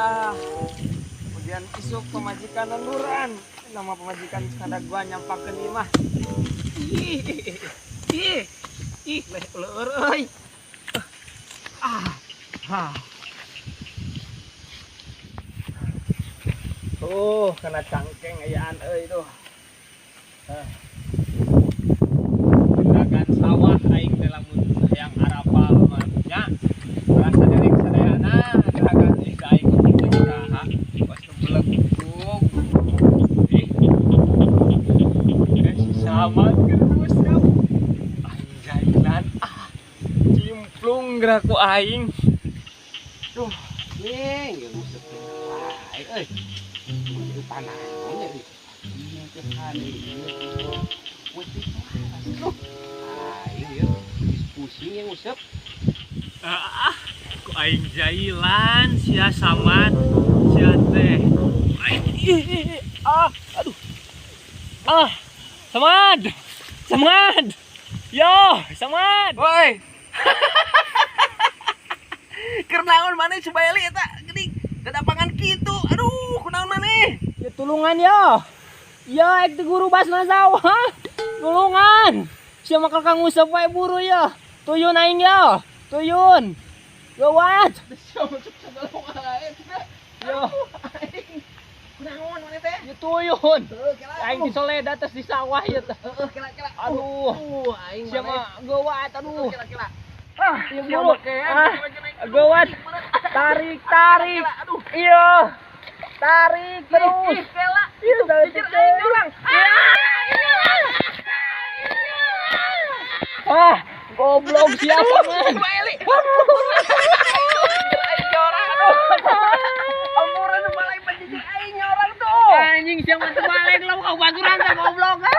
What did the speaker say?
Ah, kemudian isuk pamajikan nanduran. Nama pamajikan kada gua nyampakeun ieu mah. Ih, ih, ih, leh leur euy. Ah, ah. Oh, kena cangkeng ayaan euy tuh. Ah. Juragan sawah aing teh lamun hayang arapal mah nya. Rasa derek sadayana juragan ih ka aing teh saha pas belegug. Ih. Eh si Samad keur nguseup. Aing jailan ah. Cimplung geura ku aing. Duh, ning geus nguseup teh wae euy. Panah nya euy. Ieu teh hade ieu. Weh teh tuh. Aing ieu geus pusing yang nguseup. Ah, ku aing jailan sia Samad sia teh. Aing ih, ah, aduh. Ah, Samad. Samad. Yo, Samad. Woi. Keur naon maneh Subaeli eta geuning dadapangan kitu. Aduh, kunaon maneh? Ya tulungan yo. Ya ek teh guru basna sawah. Tulungan. Sia makal kang nguseup wae buru yo. Tuyun aing yo. Tuyun. Gawat. Sia masuk segala wae. Yo, Aing. Kunaon maneh teh? ya tuyun. Heuh, kela. Aing disoled atas di sawah ya teh. Heeh, kela kela. Aduh. Aing Sia mah gawat aduh. Kela kela. Ah, ya Sia buru. makean, Ah, gawat. Tarik, tarik. Aduh. Iya. Tarik terus. Ih, kela. Iya, tarik Jujur aing orang. Ah, goblok siapa man? Subaeli. Aing orang aduh. Ampura nu balai panjijik aing orang tuh. Anjing siapa terbalik lah kau baturan teh goblok. Ah.